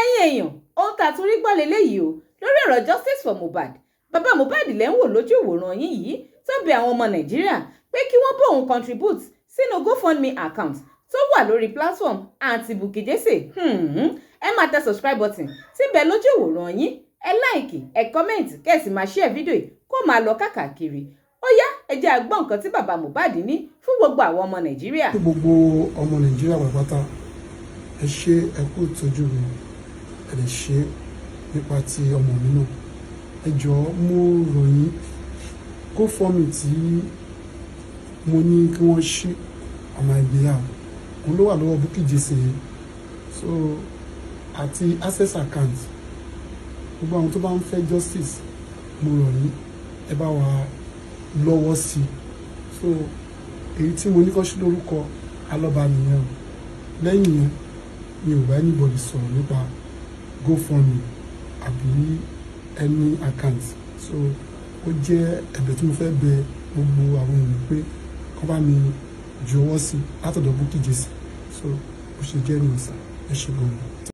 Ẹ̀yin èèyàn, ohun tá a tún rí gbọ́ lélẹ́yìí o lórí ọ̀rọ̀ Justice for Mohbad. Bàbá Mohbad lẹ́ ń wò lójú ìwòran yín yìí tó bẹ àwọn ọmọ Nàìjíríà pé kí wọ́n bóun contribute sínú GoFundMe account tó wà lórí platform Aunty Bukky Jesse. Ẹ máa tẹ subscribe button tí ń bẹ lójú ìwòran yín, ẹ like, ẹ comment, kẹ́ ẹ sì máa share fídíò yìí kó máa lọ káàkiri. Ó yá, ẹ jẹ́ a gbọ́ nǹkan tí bàbá Mohbad ní fún gbogbo àwọn ọmọ Nàìjíríà. Fún gbogbo ọmọ Nàìjíríà pàápàá, ẹ ṣé, ẹ kú ìtọ́jú mi, ẹ lè ṣe nípa ti ọmọ mi náà. Ẹ jọ̀ọ́, mo rọ̀ yín, GoFundMe tí mo ní kí wọ́n ṣí on my behalf, òun ló wà lọ́wọ́ Bukky Jesse yẹn, so àti Access account. Gbogbo àwọn tó bá ń fẹ́ justice, mo rọ̀ yín, ẹ bá wa lọ́wọ́ sí i. So èyí tí mo ní kọ́ sí lórúkọ Alọ́ba nìyẹn o. Lẹ́yìn yẹn, mi ò bá anybody sọ̀rọ̀ nípa GoFundMe àbí any account. So ó jẹ́ ẹ̀bẹ̀ tí mo fẹ́ bẹ̀ gbogbo àwọn èèyàn pé kó bá mi juwọ́ sí látọ̀dọ̀ Bukky Jesse. So ó ṣe jẹ́ ní ìsà. Ẹ ṣe gan-an.